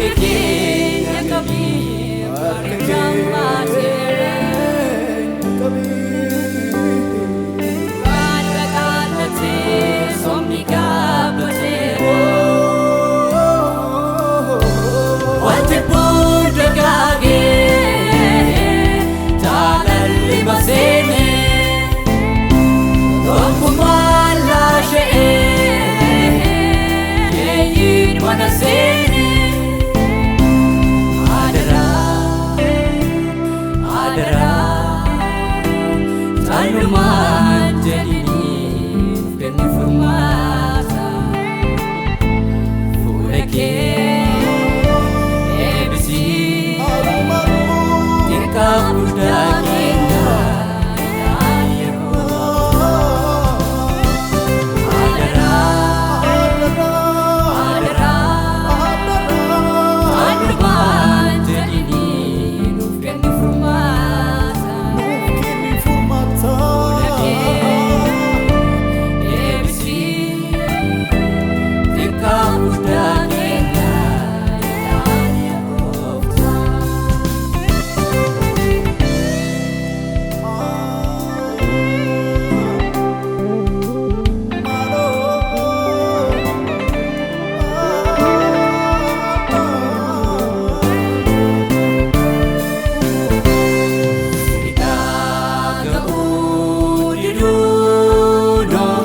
Harka keenya qabii Harka hammateera. Waan qaqallatee somni gaabbateera. Wanti booda gaagee jaalalli maseene tokkummaan laasha'ee yeeyyiin mana seene. Adaraa, adaraa, caallumaan jedhiniif kenni furmaata. Fuula kee eebbisii xiqqaaf guddaa keenya ilaali yeroo. Adaraa, adaraa, caallumaan jedhinii nuuf kenni furmaata. Fuula kee eebbisii xiqqaaf guddaa keenya ilaali yaa gooftaa. Dhaga'uu diduudhoo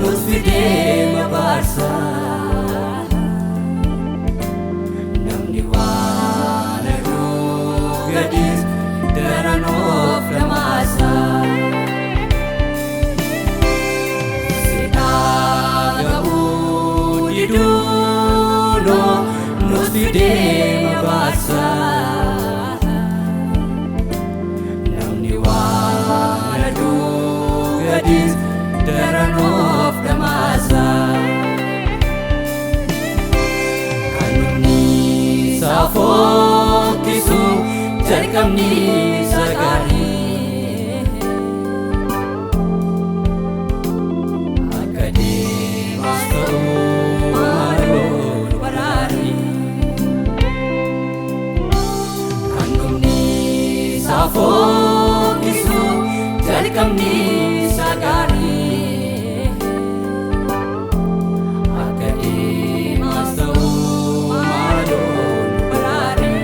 nuuf fidee mabaarsa. Namni waan aduu gadis daran of dhamaasa. Dhaga'uu diduudhoo nuuf fidee mabaarsa. Namni waan aduu gadis daran of dhamaasa. Kan humni isaa fokkisu jalqabni isa gaarii. Akka deemaas ta'u maaloo nu baraari. Kan humni isaa fokkisu jalqabni isa gaarii. Akka deemaas ta'u maaloo nu baraari.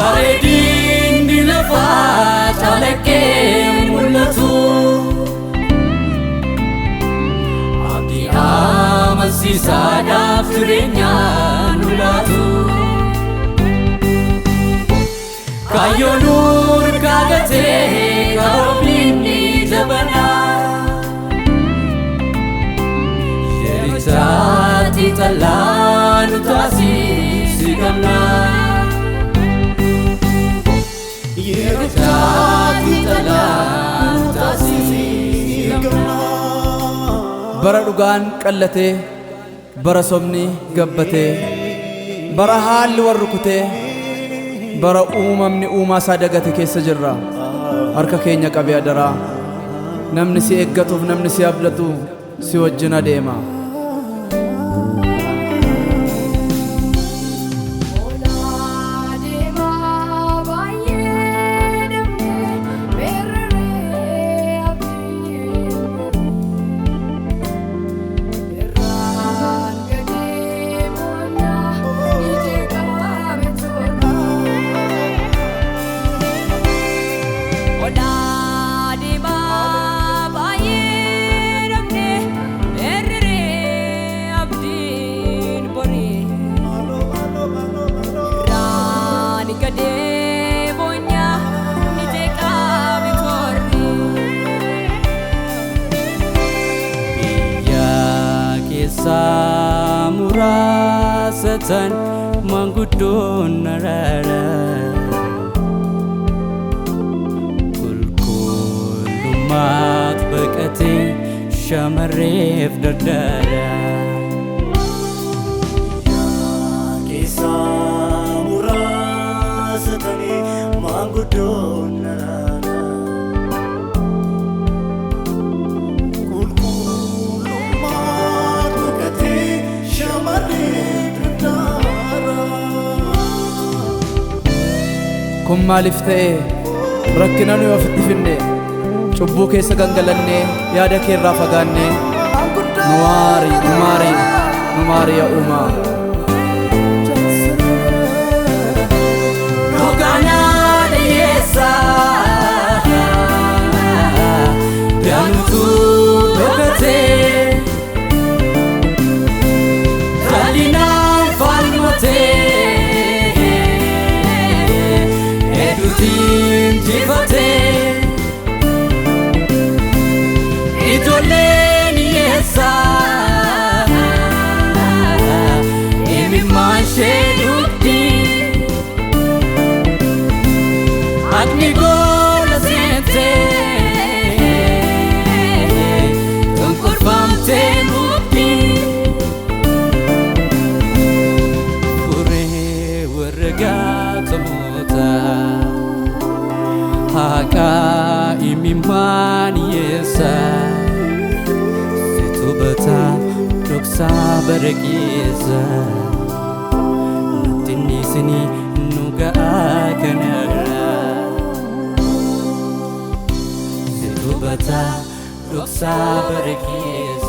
Bareedinni lafaa calaqqee mul'atu. Abdii amansiisaadhaaf jireenya nu laatu. Kaayyoo nurkaa gatee karoomni jabana. Yerichaatti xallaa nu taasisi gamna. Yerichaatti xallaa nu taasisi gamna. Bara dhugaan qallatee, bara sobni gabbatee, bara haalli wal rukutee, bara uumamni uumaa isaa dagate keessa jirra. Harka keenya qabee adaraa. Namni si eeggatuuf namni si abdatu si wajjin adeema. Olaa deemaa baay'ee dhabnee beerree abdiin irraan gadee moonnaa ijee qabe tola. Olaa deemaa baay'ee dhabnee beerree abdiin borii. Irraan gadee boonyaa ijee qabe torri. Biyya keessaa muraasa ta'an maanguddoon araara. Qulqullummaatu baqatee shamarreef dardara. Keessaa muraasa ta'anii maanguddoon araara. Qulqullummaan baqatee Kun maaliif ta'e? Rakkina nuyi ofitti finne, cubbuu keessa gangalannee yaada kee irraa fagaanne. Nu maari, nu maari, nu maari yaa uumaa. Dhugaanaa dhiyeessaa danuutu dhokatee jallinaan falmatee hedduutiin jifatee ijoolleen hiyyeessaa imimmaan ishee dugdii. Akni gola seentee cunqurfamtee mukti furee warra gaatamoota haqaa imimmaan hiyyeessa situ bataa dhoksaa bara keessa nutti niisinii nu ga'aa kanarraa. Situbata dhoksaa bara keessa.